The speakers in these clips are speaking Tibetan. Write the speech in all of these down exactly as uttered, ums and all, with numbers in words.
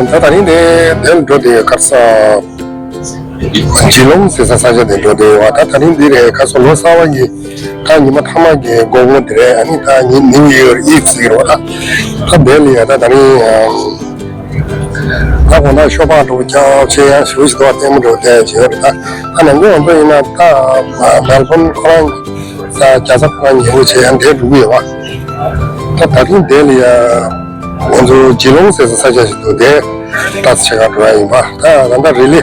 ད་ད་རིང་དེ་དེར་འགྲོ་དེ་གར་ས་ཇི་ལོང་ཟེར་ས་ས་ཆ་དེ་འགྲོ་དེ་ཡོད་པ། ད་ད་རིང་འདི་རེད། ག་སོ་ལོ་གསར་བ་གི་ད་ཉི་མ་ཐ་མ་གི་དགོང་མོ་འདི་རེད། ཨ་ནི་ད་ཉི་ནིའུ་ཡར་ཨིབ་ཟེར་གི་རེད་པ། ད་ད་དེ་ལ་ཡ་ད་ད་རིང་ད་དགོང་དག་ཤོ་སྦག་འགྲོ་རྒྱག་ཆེ་ཡང་ཞུ་ཞིག་འདུག་པ། ལྟད་མོ་འགྲོ་བསྡད་བྱེད་ཡོད་རེད། ད་ད་ནང་ཚོ་ང་ཚོ་ཡིན་ན་ད་མེལ་བོན་ཁོ་རང་ས་རྒྱ་ས་ཁོ་རང་ཉེ་བོ་བྱས་ཡང་དེ་འགྲོ་གི་ཡོད་པ། ད་ད་རིང་དེ་ལ་ཡ་ང་ཚོ་ཇི་ལོང་ཟེར་ས་ས་ཆ་ཞིག་འདུག་དེ་ལྟ་ས་ཆ་ག་འགྲོ་ཡ་ཡིན་པ། ད་ད་ལྟ་རི་ལི་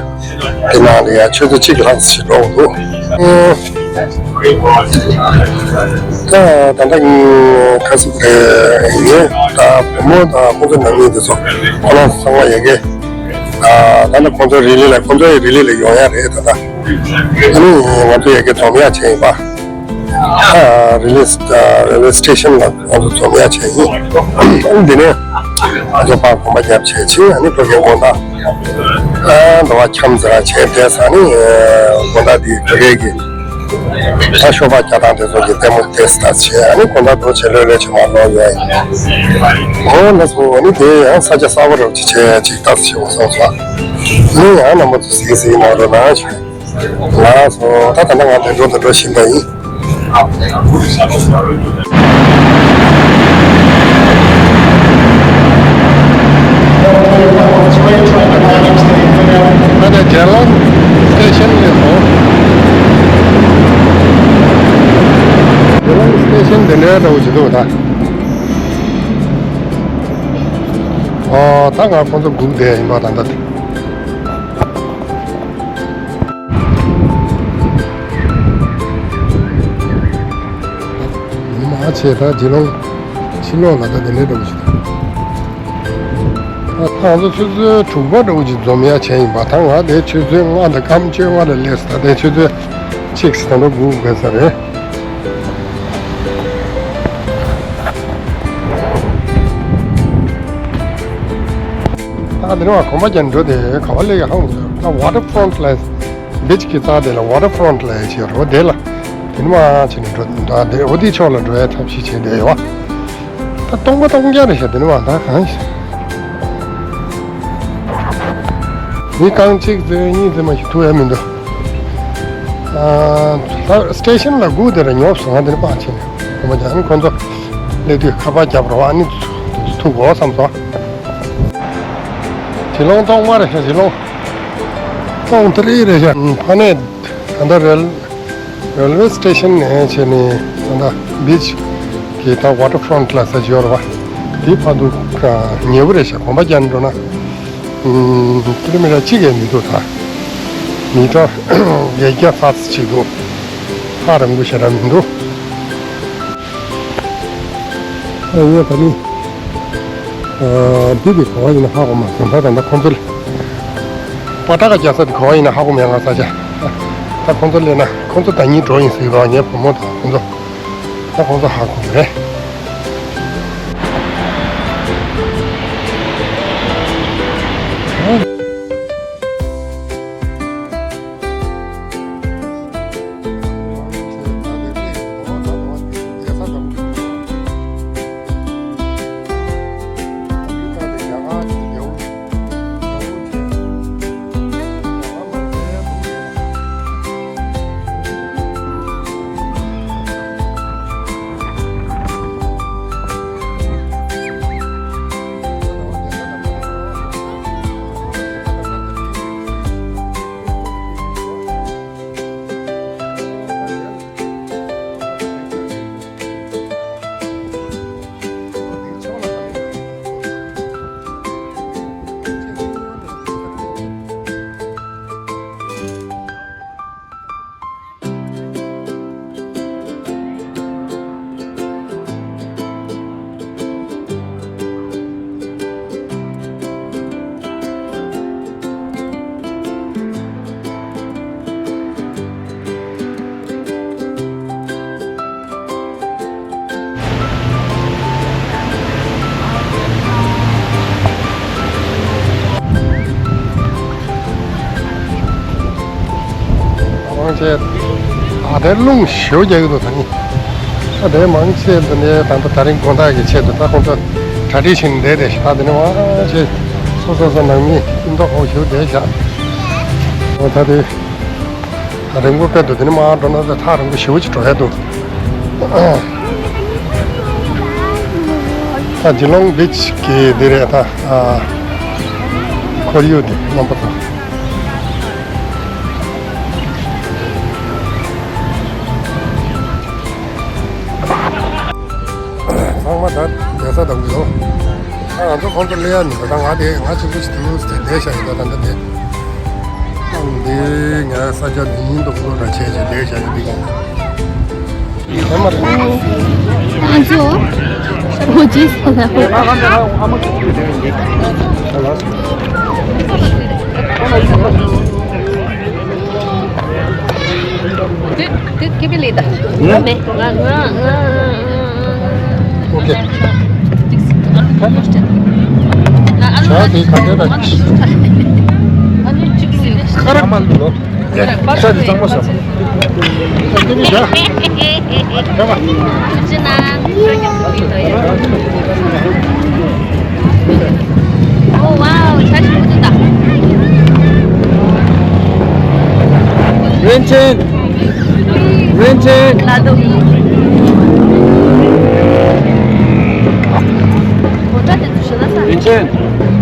དེ་ནང་ལ་ཡ་ཆུ་ཚོད་གཅིག་ལྷག་ཙམ་ཞིག་འགྲོ་དགོས་འདུག་ད་ད་ལྟ་ཁ་སང་རེད། ངས་ད་བུ་མོ་དང་ཁོང་ཚོ་ནང་མི་དེ་ཚོ་ཁོ་རང་ཚོ་ཚང་མ་ཡ་གི་ད་ད་ལྟ་ཁོང་ཚོ་རི་ལི་ལ་ཁོང་ཚོ་ཡི་རི་ལི་ལ་ཡོང་ཡ་རེད། ད་ད་ཨ་ནི་ང་ཚོ་ཡ་གི་འཛོམས་ཡ་བྱས་ཡིན་པ། ཨ་རི་ལི་རི་ལི་སི་ཊེ་ཤན་ལ་ང་ཚོ་འཛོམས་ཡ་བྱས་ཡིན། ཨ་ནི་འདི་ནས་ང་ཚོ་ཕར་གོམ་པ་རྒྱབ་བྱས་བྱས། ཨ་ནི་ཕ་གིའི་དགོང་དག་ཨ་འདྲ་བ་འཁྱམ་ཟེར་ར་བྱས་བསྡད་ས་ནི་དགོང་དག་འདི་ཕ་གིའི་གི་ད་ཤོ་སྦག་རྒྱག་སྟངས་དེ་ཚོ་གི་ལྟད་མོ་དེ་ལྟ་བྱས། ཨ་ནི་དགོང་དག་འགྲོ་བྱས་ལོས་ལོས་བྱས་མར་ལོག་ཡོང་ཡིན། འོ་ལགས་སོ། ཨ་ནི་དེ་ཡང་ས་ཆ་གསར་པ་རོབ་ཅིག་བྱས་ཅིག་ལྟ་ས་བྱེད་དགོས་བསམ་སོང་། ཨ་ནི་ཡང་རྣམ་པ་ཚོ་གཟིགས་གཟིགས་གནང་རོགས་གནང་ཞུ། ལགས་སོ། ད་ད་ལྟ་ང་དེ་འགྲོ་དང་འགྲོ་བཞིན་པ་ཡིན། ད་ལྟ་ཇེ་ལོང་སི་ཊེ་ཤན་ནས་སོང་། ཇེ་ལོང་སི་ཊེ་ཤན་དེ་འདྲ་འདྲ་བོ་ཅིག་འདུག་ད། ཨོ་ད་ང་ཁོང་ཚོ་སྒུག་བསྡད་ཡིན་པ། ད་ལྟ་དེ། མ་ཆེ་ད་ཇེ་ལོང་ཕྱི་ལོགས་ལ་ད་དེ་འདྲའི་འདྲ་པོ་ཞིག་འདུག་ད་ང་ཚོ་ཆུ་ཚོད་དྲུག་པ་འདྲ་པོ་ཅིག་འཛོམས་ཡ་བྱས་ཡིན་པ། ད་ང་དེ་ཆུ་ཚོད་ལྔ་དང་སྐར་མ་བཅོ་ལྔ་ལ་སླེབས་སོང་། ད་དེ་ཆུ་ཚོད་གཅིག་ཙམ་འགྲོ་དགོས་དགོས་ས་རེད། ད་འདི་ནས་གོམ་པ་རྒྱག་འགྲོ་དེ་ག་པར་སླེབས་ཡོད་ཧ་གོ་མི་འདུག་ད་ཝ་ཊར་ཕོན་ཊི་ལ། བིཆ་གི་རྩ་དེ་ལ་ཝ་ཊར་ཕོན་ཊི་ལ་ཡ་བྱས་རོ། དེ་ལ་དེ་ནས་མར་བྱས་ནས་འགྲོ་ད། དེ་འོ་དེ་ཕྱོགས་ལ་འགྲོ་ཡ་ཐབས་ཤེས་བྱས་བསྡད་ཡོད། ད་སྟོང་པ་སྟོང་རྐྱང་རེད་ཤག་དེ་ནས་མར་ད་གང་ཞིག་མི་རྐང་གཅིག་ཙམ་གཉིས་ཙམ་མ་ཞིག་ཐུག་ཡ་མི་འདུག་ཨ་ད་སི་ཊེ་ཤན་ལ་སྒུག་དེ་ར་ཉོབ་སོང་། ང་དེ་ནས་ཕར་ཕྱིན་ནས་ཁོ་མ་ཅང་ཁོ་ཚོ་སླེབས་དུས་ཁ་པར་རྒྱབ་རོགས། ཨ་ནི་ཐུག་གོ་བསམ་སོང་། ཇེ་ལོང་སྟོང་པ་རེད་ཤག་ཇེ་ལོང་སྟོང་ཐ་རི་རེད་ཤག་ཕ་ནས་ད་ལྟ་རེལ་རེལ་ཝེ་སི་ཊེ་ཤན་ནས་བྱས་ནས་ད་ལྟ་བིཆ་གི་ད་ཝ་ཊར་ཕོན་ཊི་ལ་ས་ཅིག་ཡོད་རེད་པ། དེ་ཕར་འདུག་ཉེ་པོ་རེད་ཤག་གོམ་པ་རྒྱག་འགྲོ་ན་ཀི་ལོ་མི་ཊར་གཅིག་ཡང་མི་འདུག་ད་མི་ཊར་བརྒྱད་བརྒྱ་ཙམ་ཅིག་འདུག་ཧ་རང་པོ་ཞེ་དྲག་མི་འདུག་ཨ་ཡོད་ད་ནི། ཨ་འདི་དེ་ག་བ་ཡིན་ན་ཧ་གོ་མ་སོང་། ད་ད་ལྟ་ཁོང་ཚོ་ལ་པ་ཏྲ་ཀ་རྒྱག་ས་དེ་ག་བ་ཡིན་ན་ཧ་གོ་མེད། ང་ས་ཆ་ད་ཁོང་ཚོ་སླེབས་ན་ཁོང་ཚོ་ད་གཉིས་འགྲོ་ཡིན་ཟེར་བ། ངའི་བུ་མོ་དང་ཁོང་ཚོ་ད་ཁོང་ཚོ་ཧ་གོ་མེད། མང་ཆེ་ད་ལྟའི་རླུང་ཞེ་པོ་རྒྱག་གི་འདུག་ད་ནི་ད་ལྟའི་མང་ཆེ་འདི་ནས་ད་ལྟ་དེ་རིང་དགོང་དག་གི་ཆེད་དུ་ད་ཁོང་ཚོ་གྲ་སྒྲིག་བྱས་ནས་བསྡད་བསྡད་ཤག་ད་དེ་ནས་མང་ཆེ་ སོ་སོ་སོ་ནང་མི་ཨིན་ཐོག་ཁོག་ཞུ་བསྡད་བཞག་འོ་ད་དེ། རིང་པོ་དཔེ་འདུག་དེ་ནི་མར་འགྲོ་ན་ད་ཐག་རིང་པོ་ཞེ་པོ་ཅིག་འགྲོ་ཡ་འདུག་ད་ཇི་ལོང་བིཆ་གི་འདི་རེད་ད། ཁོར་ཡུག་འདི་རྣམ་པ་དང་། ཚང་མ་ད་བསྡད་ས་དང་ཡོད། ད་ང་ཚོ་ཁོང་ཚོ་སླེབས་ཡ་མི་འདུག་ད་ང་དེ་ང་ཆུང་ཆུང་ཞིག་དུས་དེ་བསྡད་བཞག་ཡོད་ད་ད་ལྟ་དེ། འདི་ངའི་ས་ཆ་འདི་ཉིན་དུ་ཁོ་ལ་བྱས་བྱས་བསྡད་བཞག་ཡོད་འདི་ཡིན། ང་ཚོ་ཨོ་ཇེ་ས་ད། དུས་དུས་ཀི་བི་ལི་ད། ང་མེད། ང་ང་ང་ང་། ཨོ་ཁེ། ཨ་ལུ་ཤ་དེ་ག་འདྲ་ད། ཨ་ལུ་གཅིག་ལུས། ཁ་ར་མ་ལུ་ལོ། ཤ་དེ་གཙང་མ་ཟ་མ། ཨོ་ཁེ་མི་ད། ཁ་མ། ཐུགས་རྗེ་གནང་། ཨོ་ཝའོ་ཆ་ཞིག་མི་འདུག་ད། རིན་ཆེན། རིན་ཆེན། ལ་དུ། མོ་ཊ་དེ་ཚོ་ཞོ་ན་ས། རིན་ཆེན།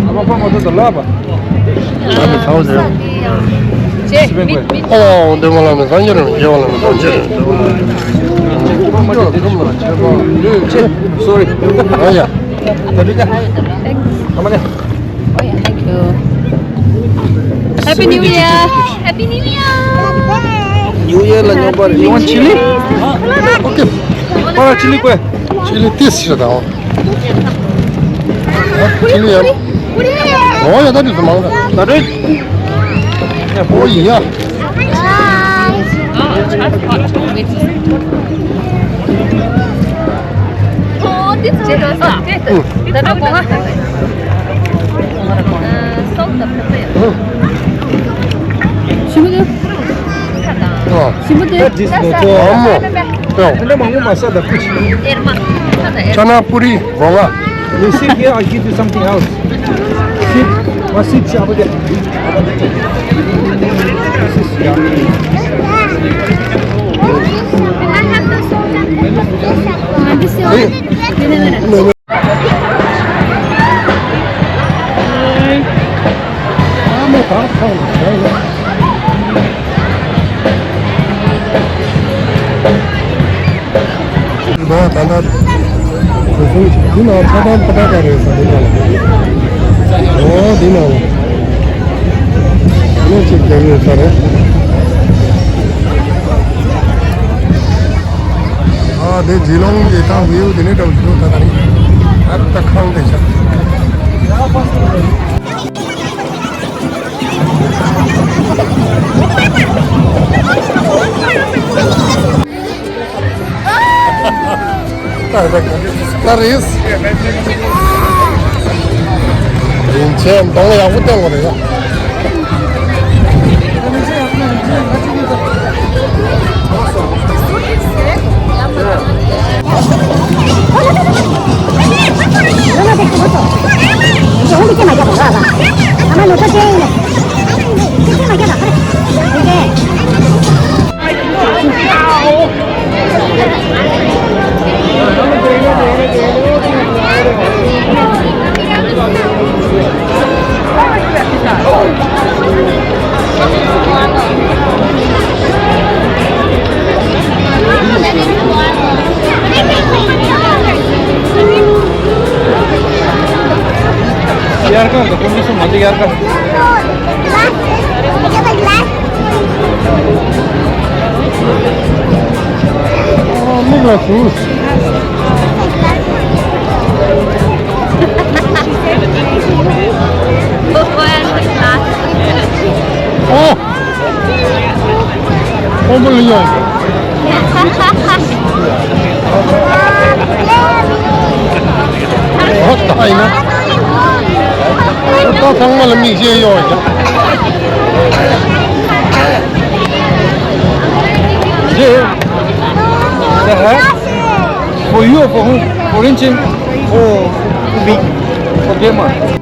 ཨ་མ་པ་མོ་ཊ་དུ་ལ་བ། ཨ་མ་ཚ་བ་ཟེར། ཅེ་མི་མི། ཨོ་འདི་མ་ལ་མི་སང་ཉིན་རེ་མི་རྒྱལ་བ་ལ་མི་སང་ཉིན་རེ། ཨོ་ཡ། Happy New Year. Happy New Year. New Year ལ་ཉོ་པར། You want chili? Okay. Para chili kue. Chili this is the. Chili. Oh yeah, that is the manga. That is. Oh yeah. ཞིམ་པོ་འདུག་ཞིམ་པོ་འདུག་ཨ་མོ། ཅ་ན་པུ་རི་སྒོ་ང་། You sit here, I give you something else. Sit, one seat over there. This is yummy. ད་ད་ད་ད་འདི་ན་ཚ་དམ་ཕ་ད་ག་རེད་ས་འདི་ན་ལ། ཨོ་འདི་ན་ལ། ནས་ཅིག་རྒྱབ་ཡོད་ས་རེད། ཨ་དེ་ཇི་ལོང་གི་ད་བིའུ་དེ་ནས་འགྲོ་འདུག་ད་ད་རེད། ཨ་ད་ཁང་དེ་ཆགས། ད་རེས། རིན་ཆེན་གདོང་ཡག་པོ་བསྟན་པ་རེད་ཡ། དབྱར་ཁ་འདུག་ཀུན་སློང་མ་འདུག་དབྱར་ཁ། མིག་ལ་ཞུ། ཨོ། ཁོང་པོ་ལ་ཡོང་། ཨོ་ད་ཡིན་ན། ད་ཚང་མ་ལ་མིག་ཤེས་ཡོང་ཡ། ཡེ། ད་ཧ། For you, for who? For Rinchen? For Big? For Grandma?